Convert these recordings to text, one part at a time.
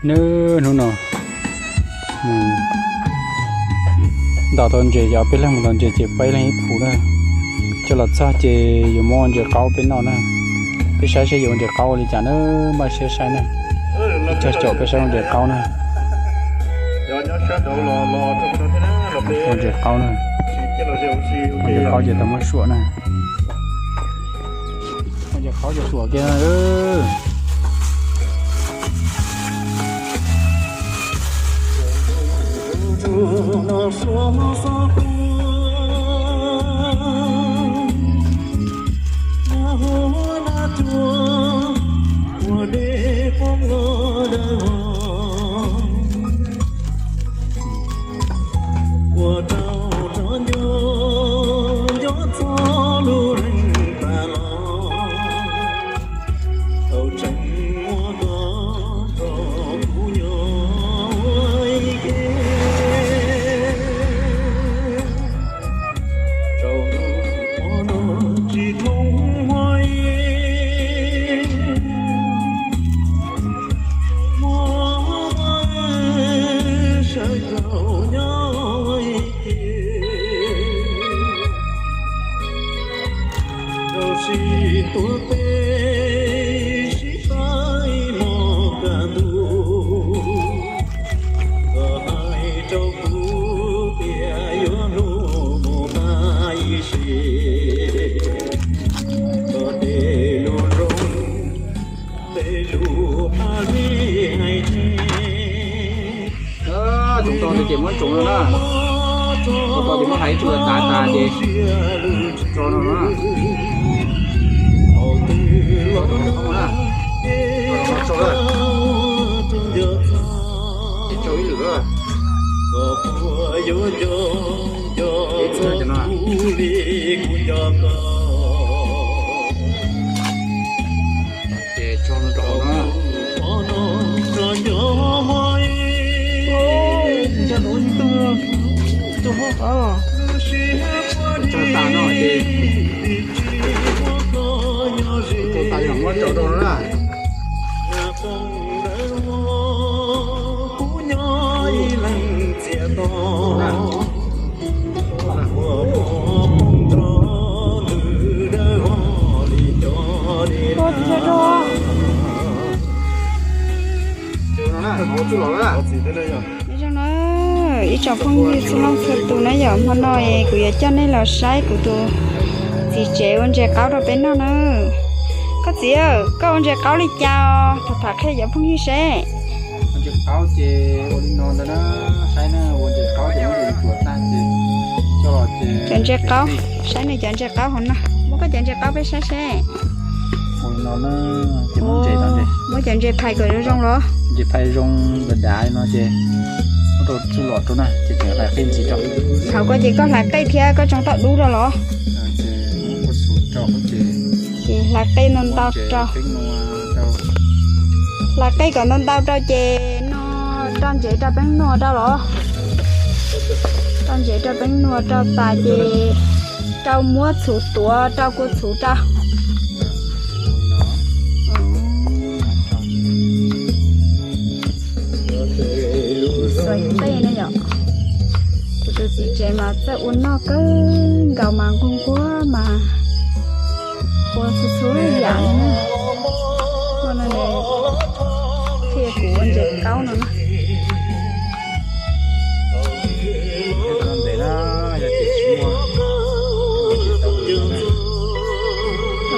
Nws hnub no mus ntaus tau ntses, yog peb leeg mus ntaus ntses ces peb leeg ib phuv na. Coj los txog ces yuav muab ntses qaub peb noj na. Peb saib saib yuav ua ntses qaub ua li cas na, npaj siab saib na. Cog caum peb saib ua ntses qaub na. Ua ntses qaub na. Ua ntses qaub ces tau muab suam na. Ua ntses qaub ces suam kiag na. Ua rau cov nco nco txog lub neej tas los, tau tseem muab koj rau kuv nyob ua ib ke. Rau hnub no tsis thoob muaj ib, muab sawv rau nyob ua ib ke. Rau sib tuav peb sib pab ib hmos kaj ntug, koj hais rau kuv tias yuav hlub mus tag ib sim, koj tej lus zoo, tej lus paj li hais tias tsoov tau ces muab tsoov no na. Tsoov tau ces muab hais tsua tas tas ces tso no na. Tso no na. Ces tso ib lwm na. Ces tso no. Ces tso no rau hauv na. Tso tas no ces, tso tas yog muab tso rau no na. Nyob zoo na, ib tsoom phooj ywg txhua leej txhua tus na yom, hmo no es kuv yuav coj nej los saib kuv tus txiv tsev ua ntses qaub rau peb noj na. Koj txiv, koj ua ntses qaub li cas os? Tham tham qhia cov phooj ywg seb. Ua ntses qaub ces ua li no ntag na, saib na, ua ntses qaub ces muab ntses tsuav tag ces coj los ces cov ntses qaub, saib nws cov ntses qaub hauv no, muab koj cov ntses qaub peb saib seb. Ua li no na, ces muab ntses no, muab cov ntses phais kom zoo zoo los. Ntses phais zoo dav dav li no ces muab rau txuj lom rau na, ces tseem hlais qej ntxiv rau. Thaum koj ces koj hlais qej thiab koj tsoo toj dub rau los. Ces hlais qej ntau ntau rau. Hlais qej kom ntau ntau rau ces no, rau ntsev rau peeb nua rau los. Rau ntsev rau peeb nua rau tas ces rau muab txhuv tuav rau kua txhuv rau. Xuas qej na yom. Kuv tus txiv tsev mas txawj ua noj kawg nkaus mas nquag nquag mas ua txhua txhua yam li na. Ua no ne, qhia kuv ua ntses qaub no na. Ntev na, yog tias tsis muaj,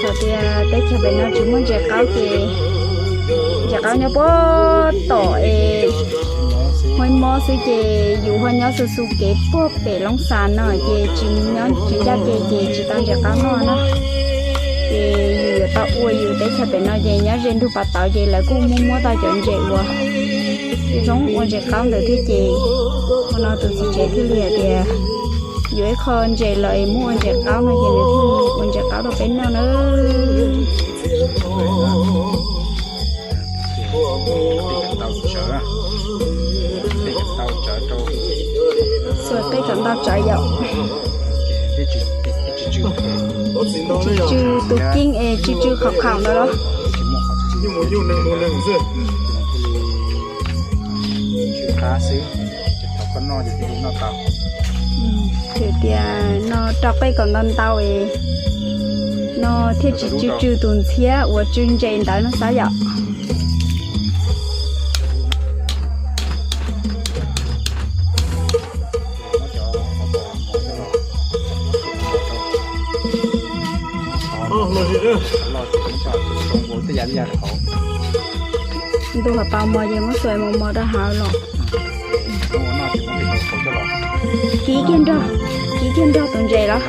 txawm tias teb chaws pem no tsis muaj ntses qaub ces ntses qaub nyob puag tom es Huaib Mob xwb ces yus ho nyob xu xu kev puag pem Loob Xas no ces tsis nyob tsis ncaj ke ces tsis tau ntses qaub noj na. Ces yus yuav tau ua yus teb chaws pem no ces nyob ze ntug pas tauv ces lawv kuj muaj muab tau cov ntses uas zoo ua ntses qaub ntawd thiab ces ua no tus txiv tsev thiaj li hais tias yuav ib qho ntses los es muab ua ntses qaub no ces nws thiaj ua ntses qaub rau peb noj na. Xuas qej kom ntau tsawv yom. Tsw tsw tus kieb es tsw tsw qhov qhaum ntawd los. Qab xwb, ces thaum koj noj ces thiaj li noj tau. Txhais tias no rau qej kom ntau ntau es no thiaj tsis tsw tsw tus ntxhiab uas tsw ntses ntawd no xav yom. Ntu hov tau mos ces muab xuas mos mos rau hauv los. Kiv kiag nrog, kiv kiag nrog tus ntses los.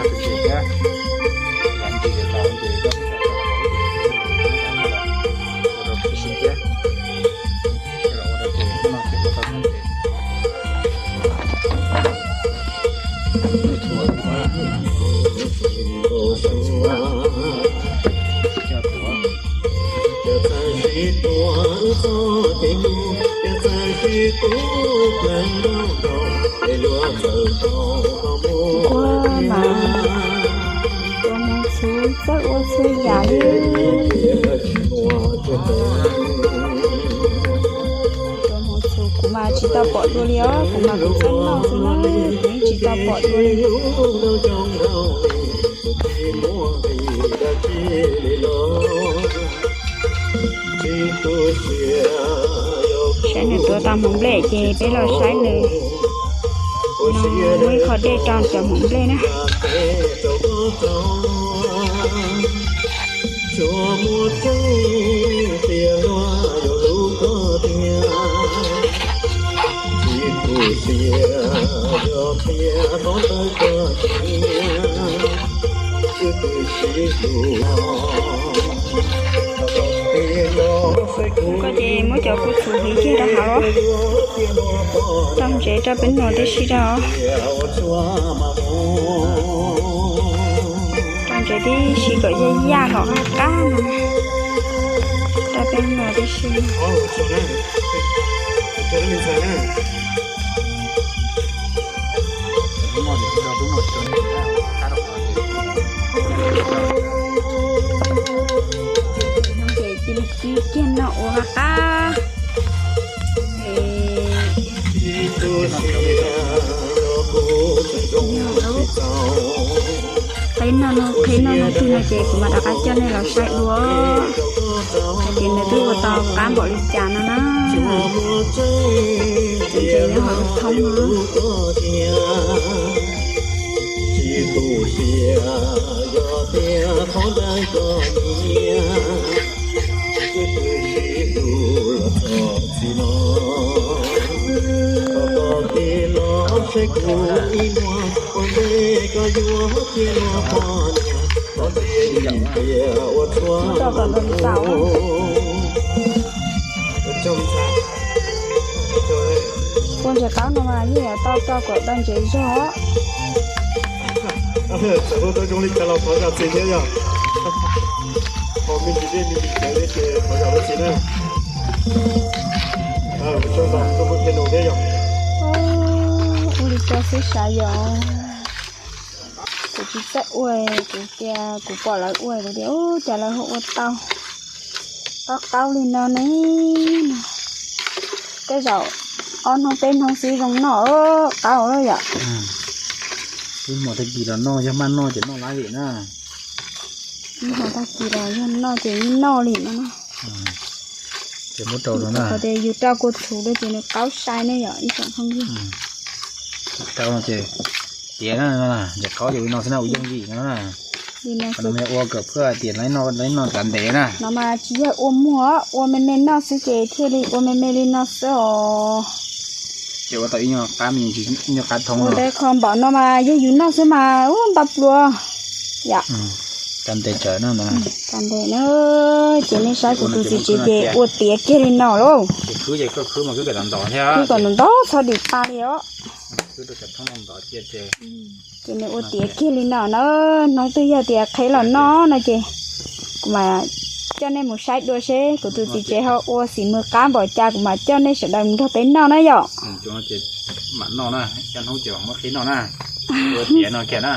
Ua mas, ua mus txhua txawj ua txhua yam li. Ua mus txhua kuv mas tsis tau pom dua li os, kuv mas kuv txawj noj xwb na, kuv yeej tsis tau pom dua li. Saib nws tuav tau hmoov nplej ces peb los saib nws. No muaj ib qho dej rau cov hmoov nplej na. Koj ces muab cov kua txhuv hliv kiag rau hauv, rau ntsev rau peb noj tib si rau. Rau ntsev tib si kom yaj yaj hom qab no, rau peb noj tib si. Ces cia li kib kiag noj ua qab qab. Qhib noj no, qhib noj no twg no ces kuv mam rov qab coj nej los saib dua. Hais tias nws twb ua tau qab npaum li cas no na. Tseem nyob hauv lub thoob no. Muab rau kom nws tau. Kua ntses qaub no mas yeej yuav tau tso kom tau ntsev zog. Txawm ua tau zoo li cas los thov zam txim thiab yog. Qhov me ntsis dej me ntsis cawv thiab ces thov zam txim na. Zoo nto tuaj muaj kiag no thiab yog. Ua li ko xwb sav yom. Kuv tsis txawj ua, kuv tias kuv pom lawv ua kuv tias ub cas lawv ho ua tau. Qaub qaub li no ne. Tej zaum ob hnub peb hnub xwb zoo noj qaub yom. Ib hmo tag kis los noj, yog maj noj ces noj lab vim na. Ib hmo tag kis los yog noj ces yeej noj li no na. Ces muab rau no na. Qhov tias yus rau kua txhuv rau ces nws qaub sai ne yom ib tsoom phooj ywg. Rau no ces tiav na, ntses qaub ces li no xwb na, ua yooj yim no na. Li no ces ua kom phaj tias lawv noj tav ntev na. No mas tsis yog ua muag, ua me me noj xwb ces thiaj li ua me me li no xwb os. Ces ua tau ib nyuag qab me ntsis, ib nyuag qab thoob. Ua tau qhov npaum no mas yog yus noj xwb mas ua npau pluas. Yom. Tav ntev tsawv no. Tav ntev na, ces nej saib kuv tus txiv tsev ces ua tiav kiag li no lauj. Ces khwb ces koj khwb mas khwb kom ntau ntau thiab. Khwb kom ntau ntau txhob dim pa li os. Khwb rau cov thoob no ntau cia ces. Ces nws ua tiav kiag li no na, hnub twg yog tias qheb los noj no ces kuv mam coj nej mus saib dua seb kuv tus txiv tsev ho ua xim mws qab npaum cas kuv mam coj nej sawv daws mus nrog peb noj na yom. Ces mam noj na, coj hnub ces muab qhib noj na. Ua tiav no kiag na.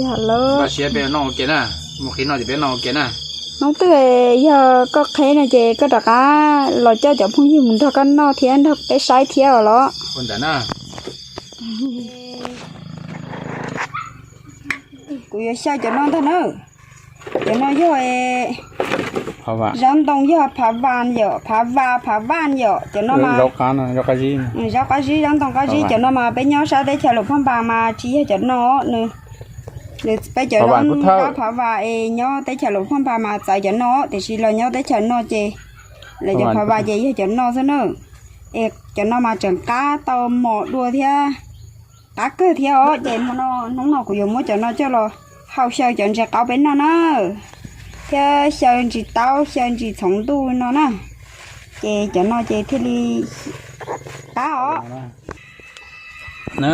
Yog lawm. Npaj siab peb noj ua ke na, muab qhib noj ces peb noj ua ke na. Hnub twg yog koj qheb no ces koj rov qab los coj cov phooj ywg mus nrog koj noj thiab nrog peb saib thiab os los. Kuv yuav xyaw cov no ntag na. Cov no yog zaub ntoo, yog phav vas yom, phav vas, phav vas yom. Cov no mas zaub qab zib, zaub ntoo qab zib. Cov no mas peb nyob sab teb chaws Luam Phaj Npas mas tsis yog cov no. Nws, peb cov zaub qab phav vas es nyob teb chaws Luam Phaj Npas mas txawv cov no, tiam sis los nyob teb chaws no ces lawv cov phav vas ces yog cov no xwb na. Es cov no mas tseem qab tau mos dua thiab, qab kawg thiab os. Ces hnub no kuv yuav muab cov no coj los hau xyaw cov ntses qauv peb noj na, thiab xyaw ntsis taub, xyaw ntsis txhoov ntuj no na. Ces cov no ces thiaj li qab os. Na,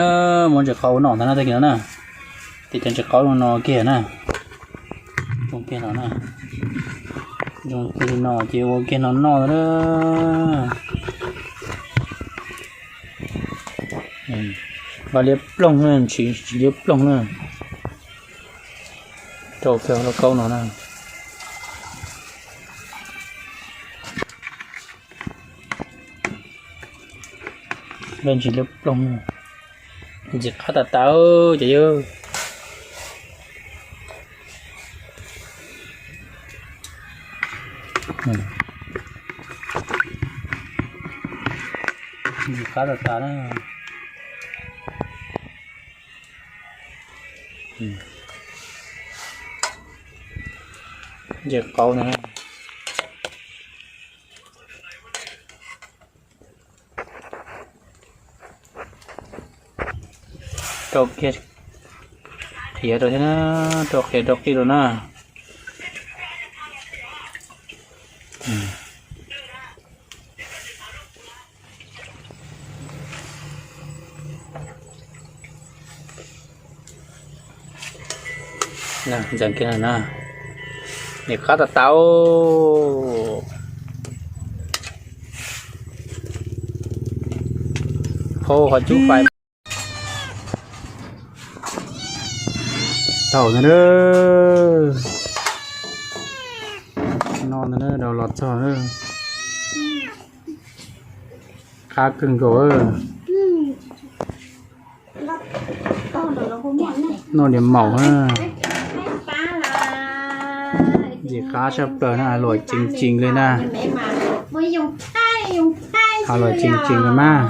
muab ntses qauv noj ntag na, tag kis no na. Ces cov ntses qauv no kiag na. Zoo kiag no na. Zoo kiag li no ces ua kiag no noj na. Vaj liab ploog na, ntsis liab ploog na. Rau kiag lauj kaub no na. Vaj ntsis liab ploog, ntxim qab tas tas cov yawg. Ntxim qab tas tas na. Ntses qauv na. Rau kiag qhiav rau thiab na, rau qhiav rau qij rau na. Ntxeev kiag na, nim qab tas tas. Hau qhov cub fais. Tau ntag na. No ntag na, rau los txog na. Qab kawg nkaus. Noj niam maum na. Ntxim qab tshaj plaws na, luam ceev ceev li na. Luam ceev ceev li mas.